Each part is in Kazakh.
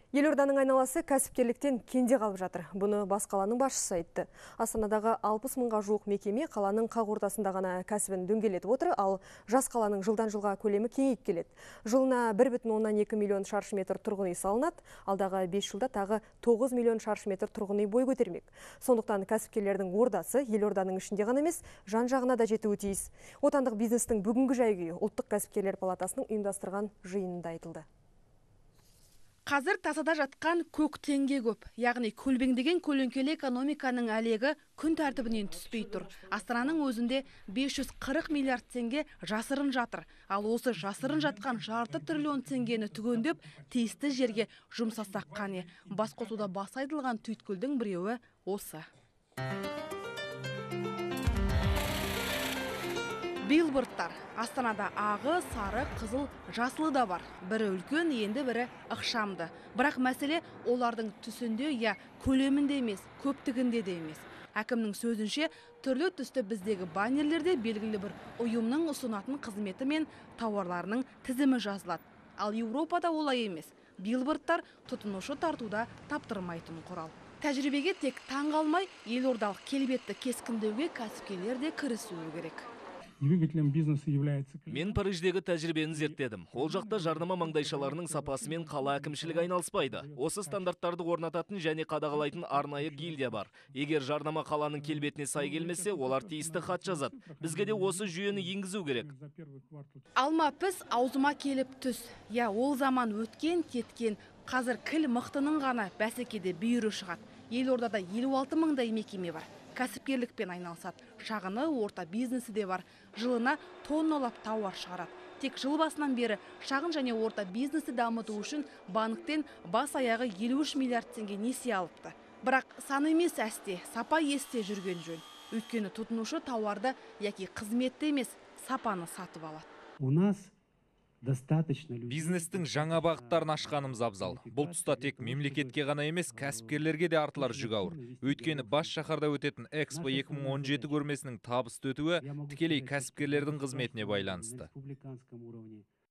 Елорданың айналасы кәсіпкерліктен кенде қалып жатыр. Бұны бас қаланың басшысы айтты. Астанадағы 60 мыңға жуық мекеме қаланың қақ ортасында ғана кәсібін дөңгелетіп отыр, ал жас қаланың жылдан жылға көлемі кеңейіп келеді. Жылына 1,2 миллион шаршы метр тұрғын үй салынады, алдағы 5 жылда тағы 9 миллион шаршы метр тұрғын үй бой көтермек. Сондықтан кәсіпкерлердің ордасы елорданың ішінде ғана емес, жан-жағына да жетуі тиіс. Отандық бизнестің бүгінгі жай-күйі Ұлттық кәсіпкерлер палатасының ұйымдастырған жиынында айтылды. Қазір тасада жатқан көк теңге көп, яғни көлбеңдеген көлеңкелі экономиканың әлегі күн тәртібінен түспей тұр. Астананың өзінде 540 миллиард теңге жасырын жатыр. Ал осы жасырын жатқан жарты триллион теңгені түгендеп, тиісті жерге жұмсасақ қане. Басқосуда басы айтылған түйткілдің біреуі осы. Билбордтар. Астанада ағы, сары, қызыл, жасылы да бар. Бірі үлкен, енді бірі ықшамды. Бірақ мәселе олардың түсінде я көлемінде емес, көптігінде де емес. Әкімнің сөзінше, түрлі түсті біздегі баннерлерде белгілі бір ұйымның ұсынатын қызметі мен тауарларының тізімі жазылады. Ал Еуропада олай емес. Билбордтар тұтынушы тартуда таптырмайтын құрал. Тәжірибеге тек таң қалмай, елордалық келбетті кескіндеуге кәсіпкерлер де кірісуі керек. Двигателем бизнеса является... Мен Париждегі тәжірибені зерттедім. Ол жақта жарнама маңдайшаларының сапасымен қала әкімшілігі айналыспайды. Осы стандарттарды орнататын және қадағалайтын арнайы гильдия бар. Егер жарнама қаланың келбетіне сай келмесе, олар тиісті хат жазады. Бізге де осы жүйені енгізу керек. Алма піс, аузыма келіп түс. Я, ол заман өткен, кеткен. Қазір кіл мықтының ғана бәсекеде бүйірі шығады. Елордада 56 мыңдай мекеме бар. Кәсіпкерлікпен айналысады. Шағыны, орта бизнесі де бар. Жылына тонналап тауар шығарады. Тек жыл басынан бері шағын және орта бизнесті дамыту үшін банктен бас аяғы 53 миллиард теңге несие алыпты. Бірақ сан емес әсте, сапа есте жүрген жөн. Өйткені тұтынушы тауарды яки қызметті емес, сапаны сатып алады. У нас достаточно людей. Бизнестің жаңа бағыттарын ашқанымыз абзал. Бұл тұста тек мемлекетке ғана емес, кәсіпкерлерге де артылар жүк ауыр. Өйткені бас шаһарда өтетін Экспо 2017 көрмесінің табысты өтуі тікелей кәсіпкерлердің қызметіне байланысты.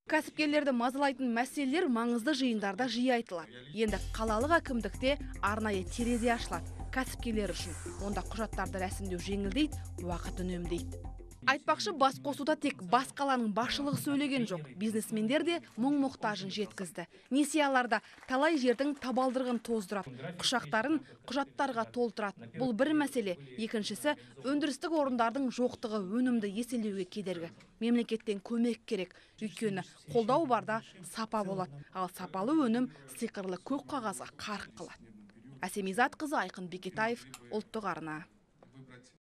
Кәсіпкерлерді мазалайтын мәселелер маңызды жиындарда жиі айтылады. Енді қалалық әкімдікте арнайы терезе ашылады кәсіпкерлер үшін. Онда құжаттарды рәсімдеу жеңілдейді, уақыт үнемдейді. Айтпақшы, бас қосуда тек бас қаланың басшылығы сөйлеген жоқ. Бизнесмендер де мұң мұқтажын жеткізді. Несие аларда талай жердің табалдырығын тоздырады, құшақтарын құжаттарға толтырады. Бұл бір мәселе. Екіншісі, өндірістік орындардың жоқтығы өнімді еселеуге кедергі. Мемлекеттен көмек керек. Өйткені қолдау барда сапа болады. Ал сапалы өнім сиқырлы көк қағазға қарық қылады. Әсем Изатқызы, Айқын Бекетаев, Ұлттық арна.